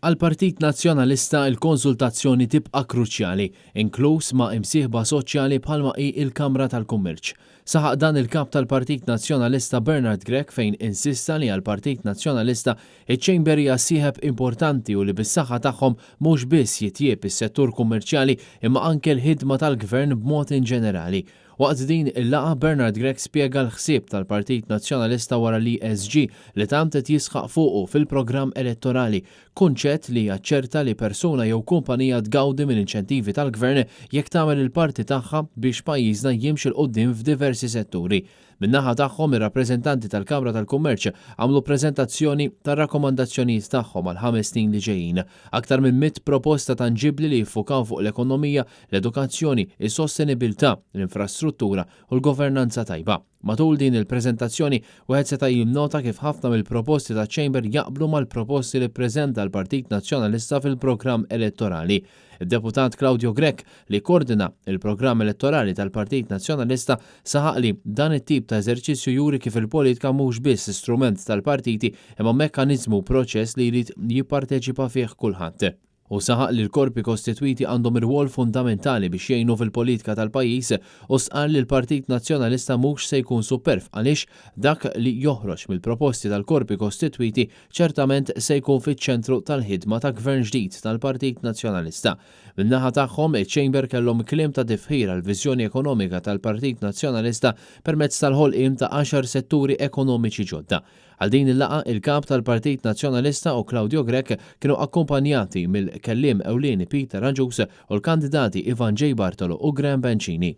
Għall-Partit Nazzjonalista il-konsultazzjoni tibqa' kruċjali, inkluż ma' imsieħba soċjali bħalma hi il-Kamra tal-Kummerċ. Saħaq dan il-kap tal-Partit Nazzjonalista Bernard Grech fejn insista li għall-Partit Nazzjonalista iċ-Chamber hija sieħeb importanti u li bis-saħħa tagħhom mhux biss jitjieb is-settur kummerċjali imma anke l-ħidma tal-gvern b'mod in ġenerali. Waqt din il-laqgħa, Bernard Grech spjega l-ħsieb tal-Partit Nazzjonalista wara l-ESG li tant qed jisħaq fuqu fil-programm elettorali, kunċett li jaċċerta li persuna jew kumpanija tgawdi minn inċentivi tal-gvern jekk tagħmel il-parti tagħha biex pajjiżna jimxi 'l quddiem f'diversi setturi. Min-naħa tagħhom, ir-rappreżentanti tal-Kamra tal-Kummerċ għamlu preżentazzjoni tar-rakkomandazzjonijiet tagħhom għal 5 snin li ġejjin. Aktar minn 100 proposta tanġibli li jiffukaw fuq l-ekonomija, l-edukazzjoni, is-sostenibilità, l-infrastruttura u l-governanza tajba. Matul din il-preżentazzjoni, wieħed seta' jinnota kif ħafna mill-proposti ta' Chamber jaqblu mal-proposti li ppreżenta l-Partit Nazzjonalista fil-programm elettorali. Id-deputat Claudio Grech, li koordina il-programm elettorali tal-Partit Nazzjonalista, saħaq li dan it-tip ta' eżerċizzju juri kif il-politika mhux biss strument tal-partiti imma mekkaniżmu, proċess li jrid jipparteċipa fih kulħadd. U saħaq li l-korpi kostitwiti għandhom irwol fundamentali biex jgħinu fil-politika tal-pajjiż u stqarr li l-Partit Nazzjonalista mhux se jkun superf għaliex dak li joħroġ mill-proposti tal-korpi kostitwiti ċertament se jkun fiċ-ċentru tal-ħidma ta' gvern ġdid tal-Partit Nazzjonalista. Min-naħa tagħhom, iċ-Chamber kellhom kliem ta' tifħir għal viżjoni ekonomika tal-Partit Nazzjonalista permezz tal-ħolqien ta' 10 setturi ekonomiċi ġodda. Għal din il-laqgħa, il-kap tal-Partit Nazzjonalista u Claudio Grech kienu akkumpanjati mill-kelliem ewlieni Peter Agius u l-kandidati Ivan J. Bartolo u Graham Bencini.